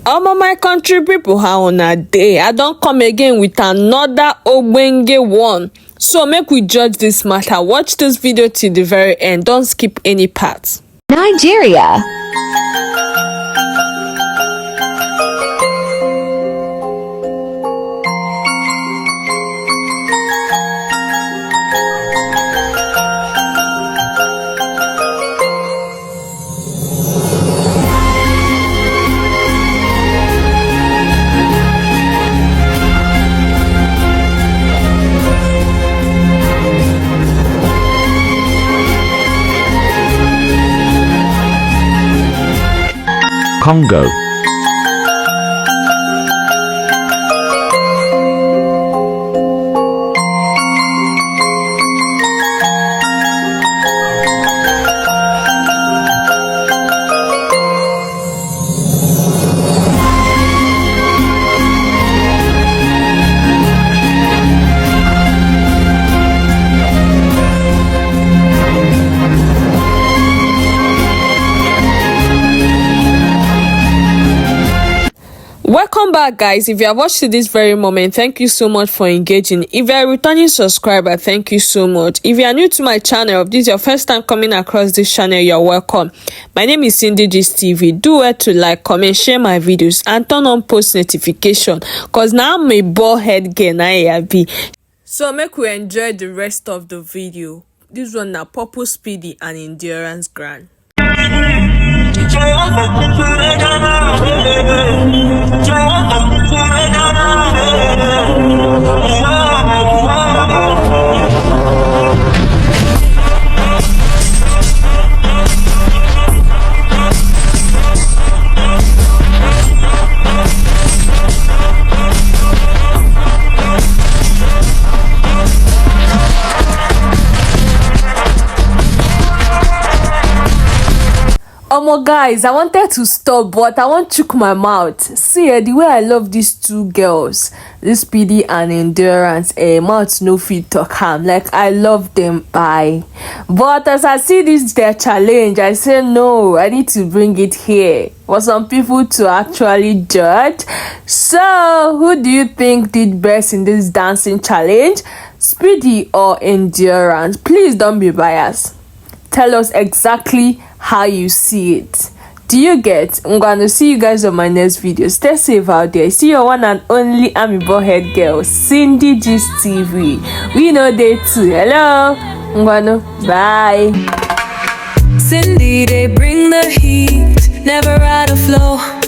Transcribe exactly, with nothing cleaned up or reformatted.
Omo, my country people, how una dey? I don come again with another ogbonge one. So make we judge this matter. Watch this video till the very end. Don't skip any part. Nigeria. Congo. Welcome back, guys. If you have watched to this very moment, thank you so much for engaging. If you're a returning subscriber, thank you so much. If you are new to my channel, if this is your first time coming across this channel, you're welcome. My name is Cindy Gist T V. Do well to like, comment, share my videos, and turn on post notification. Cause now I'm a bald head girl, now I be. So make we enjoy the rest of the video. This one na Purple, Speedy and Endurance Grand. Omo, guys, I wanted to stop, but I wan chook my mouth. See, eh, the way I love these two girls, this Speedy and Endurance, eh, mouth no fit talk am. Like, I love them, bye. But as I see this their challenge, I say, "No, I need to bring it here for some people to actually judge." So, who do you think did best in this dancing challenge? Speedy or Endurance? Please don't be biased. Tell us exactly how you see it. Do you get? I'm gonna see you guys on my next video. Stay safe out there. See your one and only Ami Bohead girl, Cindy Gist T V. We know they too. Hello. Ngwano. Bye. Cindy, they bring the heat, never out of flow.